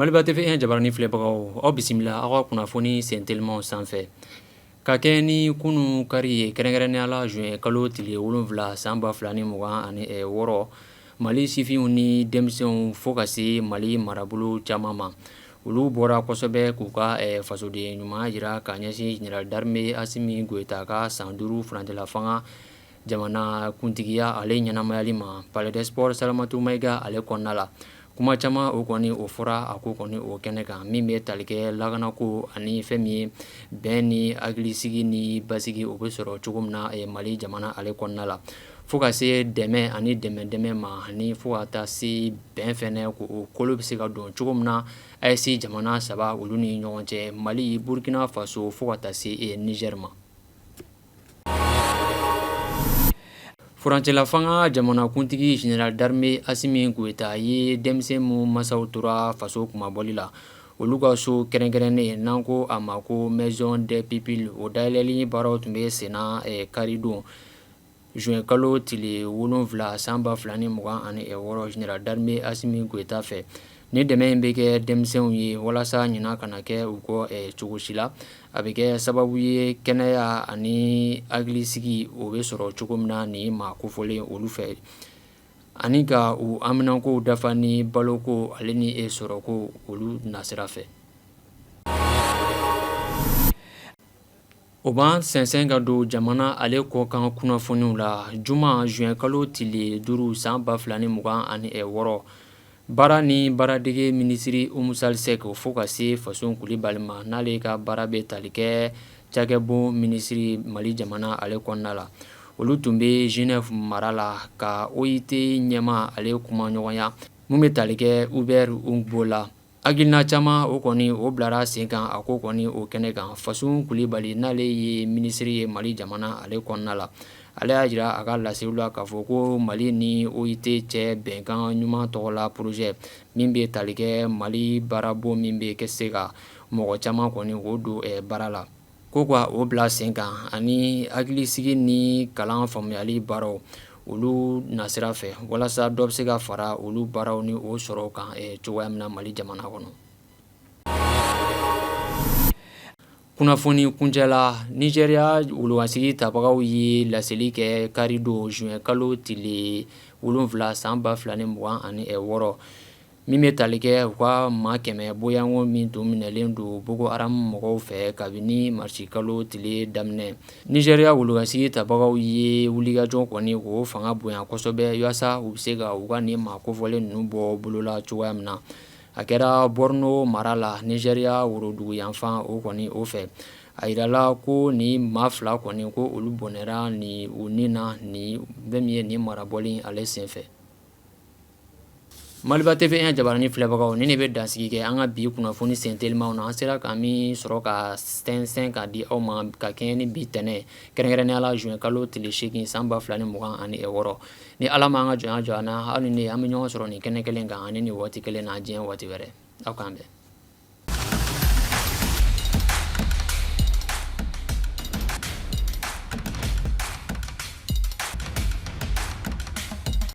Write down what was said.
Maliba TV1 jabarani filɛbagaw, aw bisimila aw ka kunnafoni sentelimanw sanfɛ. Ka kɛ ni kunun kari ye, kɛrɛnkɛrɛnnenya la juin kalo tile 7 san 2026, Mali sifinw ni denmisɛnw fo ka se Mali marabolo caman ma, olu bɔra kosɛbɛ k'u ka fasoden ɲuman jira ka ɲɛsin général d'armée Asimi Goyita ka san 5 furancɛlafanga jamana kuntigiya ale ɲɛnamayali ma Palais des Sports Salamatu Mayiga ale kɔnɔna la. Kuma caman o kɔni o fɔra a ko kɔni o kɛnɛ kan min bɛ tali kɛ lakanako ani fɛn min ye bɛn ni hakilisigi ni basigi o bɛ sɔrɔ cogo min na Mali jamana ale kɔnɔna la, fo ka se dɛmɛ ani dɛmɛ dɛmɛ ma ani fo ka taa se bɛn fɛnɛ ko o kolo bɛ se ka don cogo min na AES jamana saba olu ni ɲɔgɔn cɛ, Mali, Burkina Faso fo ka taa se Niger ma. Furancɛlafanga jamanakuntigi général d'armée Asimi Goyita ye denmisɛn minnu masaw tora faso kunmabɔli la, olu ka so kɛrɛnkɛrɛnnen n'an ko a ma ko maison des pupilles, o dayɛlɛli baaraw tun bɛ senna karidon juin kalo tile 7 san 2026 général d'armée Asimi Goyita fɛ. Ni dɛmɛ in bɛ kɛ denmisɛnw ye walasa ɲina kana kɛ u kɔ cogo si la, a bɛ kɛ sababu ye kɛnɛya ani hakilisigi o bɛ sɔrɔ cogo min na nin maa kofɔlen olu fɛ, ani ka u haminankow dafa ni baloko ale ni sɔrɔko olu nasira fɛ. O b'an sɛnsɛn ka don jamana ale kɔkan kunnafoniw la. Juma juin kalo tile 5 san 2026, baara ni baaradege minisiri Umu Sali Sɛki fo ka se Fasun Kulibali ma, n'ale ka baara bɛ tali kɛ cakɛbon minisiri Mali jamana ale kɔnɔna la, olu tun bɛ Genève mara la ka OIT ɲɛmaa ale kumaɲɔgɔnya min bɛ tali kɛ Hubert Houngbo la. Hakilina caman o kɔni o bilara sen kan a ko kɔni o kɛnɛ kan. Fasun Kulibali n'ale ye minisiri ye Mali jamana ale kɔnɔna la, ale y'a jira a ka laseliw la k'a fɔ ko Mali ni OIT cɛ bɛnkan ɲuman tɔgɔ la projet min bɛ tali kɛ Mali baarabon min bɛ kɛ se ka mɔgɔ caman kɔni o don baara la, ko ka o bila sen kan ani hakilisigi ni kalan faamuyali baaraw olu nasira fɛ walasa dɔ bɛ se ka fara olu baaraw ni o sɔrɔ kan cogoya min na Mali jamana kɔnɔ. Kunnafoni kuncɛ la, Nizeriya wolokansigi tabagaw ye laseli kɛ karidon juin kalo tile 7 san 2026 min bɛ tali kɛ u ka maa 100 bɔɲɔgɔnko min tun minɛlen don Boko Haram mɔgɔw fɛ kabini marisi kalo tile daminɛ. Nizeriya wolokansigi tabagaw ye wulikajɔ kɔni k'o fanga bonya kosɛbɛ walasa u bɛ se ka u ka nin maa kofɔlen ninnu bɔ bolo la cogoya min na. A kɛra Borno mara la Nizeriya woroduguyanfan o kɔni o fɛ. A jirala ko nin maa fila kɔni ko olu bɔnɛra ni u ni na ni fɛn min ye nin marabɔli ale senfɛ. Maliba TV1 jabarani filɛbagaw, nin de bɛ dansigi kɛ an ka bi kunnafoni sentelimaw na. An sera ka min sɔrɔ ka sɛnsɛn ka di aw ma ka kɛɲɛ ni bi tɛnɛn, kɛrɛnkɛrɛnnenya la juin kalo tile 8 san 2026. Ni Ala ma an ka jɔnya jɔ an na, aw ni ne an bɛ ɲɔgɔn sɔrɔ nin kɛnɛ kelen kan ani nin waati kelen na diɲɛ waati wɛrɛ. Aw k'an bɛn.